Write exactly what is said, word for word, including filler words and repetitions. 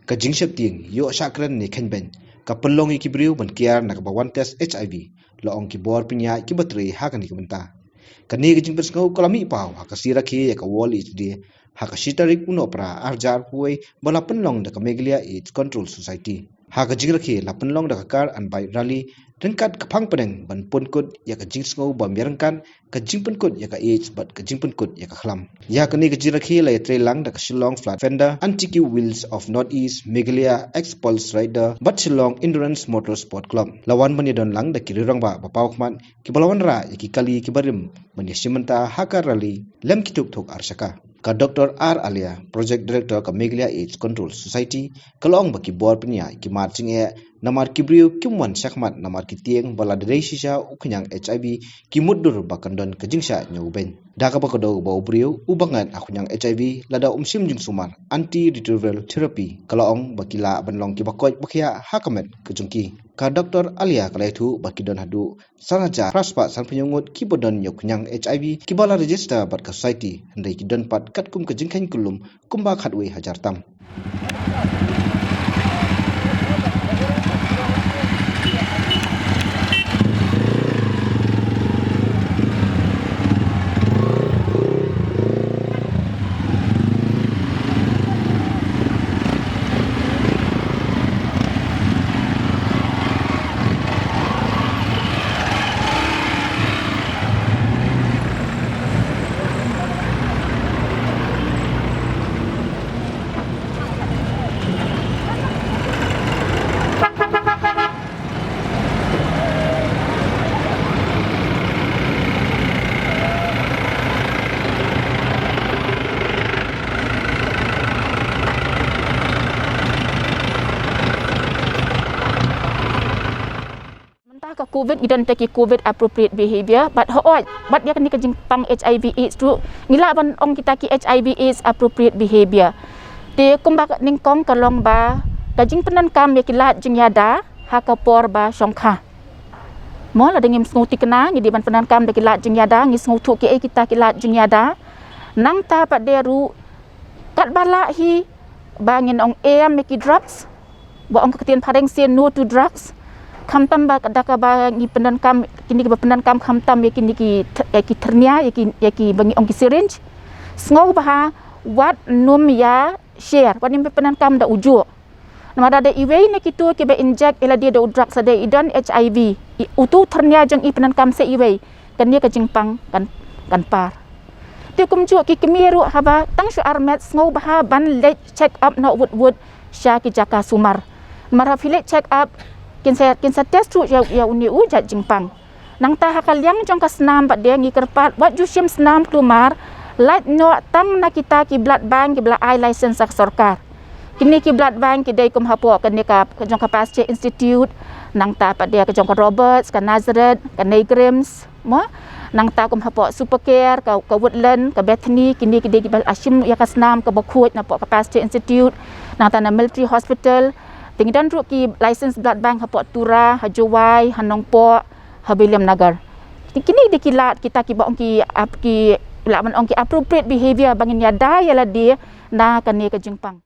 Ka jingsheptieng ïoh shah kren ne khein beiñ ka pynlong ïa ki briew ban kiar na kaba wan test HIV, la ong ki bor pynïaid kiba trei ha kane ka bynta. Kane ka jingpynsngew ka la mih paw ha ka sngi rakhe ïa ka World AIDS Day ha ka shi tarik u Nohprah ar hajar arphew wei, ba la pynlong da ka Meghalaya AIDS Control Society. Ha ka jingrakhe la pynlong da ka car and bike rally ryngkat ka phang pdeng ban pynkut ïa ka jingsngew bym ïaryngkat, ka jingpynkut ïa ka AIDS bad ka jingpynkut ïa ka khlam. Ïa kane ka jingrakhe la ïatreilang da ka Shillong Flat Fender, Anti-Queue Wheels of North East, Meghalaya Ex-Pulse Rider bad Shillong Endurance Motorsport Club. La wan ban ïadon lang da ki rangbah ba paw khmat kiba la wanrah ïa ki kali kiba rim ban ïashim bynta ha ka rally lem ki tuk thuk ar shaka. Ka Doctor R Alia, Project Director ka Meghalaya AIDS Control Society, ka la ong ba ki bor pynïaid ki mad jingeh namar ki briew kim wan shakhmat namar ki tieng ba lada dei shisha u khñiang HIV ki mutdur ba kan don ka jingshah ñiewbeiñ. Da kaba kdew ba u briew u bangat ha khñiang HIV lada um shim jingsumar antiretroviral therapy, ka la ong ba ki lah ban long kiba koit ba khiah ha ka met ka jong ki. Ka Doctor Alia ka la ïathuh ba ki don haduh san hajar phra spah sanphew ngut kiba don ïa u khñiang HIV kiba la register bad ka society, hynrei ki don pat katkum ka jingkhein kyllum kumba khatwei hajar tam. Mynta ka covid ngi don te ki covid appropriate behavior, bad hooid bad ïa kane ka jingpang HIV AIDS ruh ngi lah ban ong kita ki HIV AIDS appropriate behavior. Te kumba ka nyngkong ka long ba ka jingpyndonkam ïa ki lad jingïada ha ka por ba shongkha. Mo, lada ngim sngewthikna ngi dei ban pyndonkam da ki lad jingïada, ngi sngewthuh kiei kita ki lad jingïada. Nangta pat de ruh katba lah hi ba ngin ong em ïa ki drugs, ba ong ka ktien phareng say no to drugs. Khamtam ba da kaba ngi pyndonkam, kine kiba pyndonkam khamtam ïa kine ki th-, ïa ki thernia, ïa ki, ïa kiba ngi ong ki syringe. Sngewbha wat nym ïa share, wat nym pyndonkam da ujuh. Namar lada iwei na kitu kiba inject ïa lade da u drugs, lada i don HIV, i, utu u thernia jong i pyndonkam sa iwei, kane ka jingpang kan, kan par. Te kumjuh ki kmie ruh haba tang shu armet sngewbha ban leit check up noh wut wut sha ki jaka sumar. Namar haba phi leit check up kin sa, kin sa test ruh ïa, ïa une u jait jingpang. Nangta ha ka liang jong ka snam pat de ngi kyrpad wat ju shim snam kulmar, lait noh tang na kita ki blood bank kiba la ai license ha ka sorkar. Kine ki blood bank ki dei kum hapoh kane ka, ka jong ka Pasteur Institute, nangta pat de ka jong ka Roberts, ka Nazareth, ka NEIGRIHMS, mo. Nangta kum hapoh Supercare, ka, ka Woodland, ka Bethany, kine ki dei kiba la shim ïa ka snam kaba khuid napoh ka Pasteur Institute, nangta na Military Hospital. Te ngi don ruh ki license blood bank hapoh Tura, ha Jowai, ha Nongpoh, ha Williamnagar. Kine dei ki lad kita kiba ong ki ap-, ki lah ban ong ki appropriate behavior ba ngin ïada ïa lade na kane ka jingpang.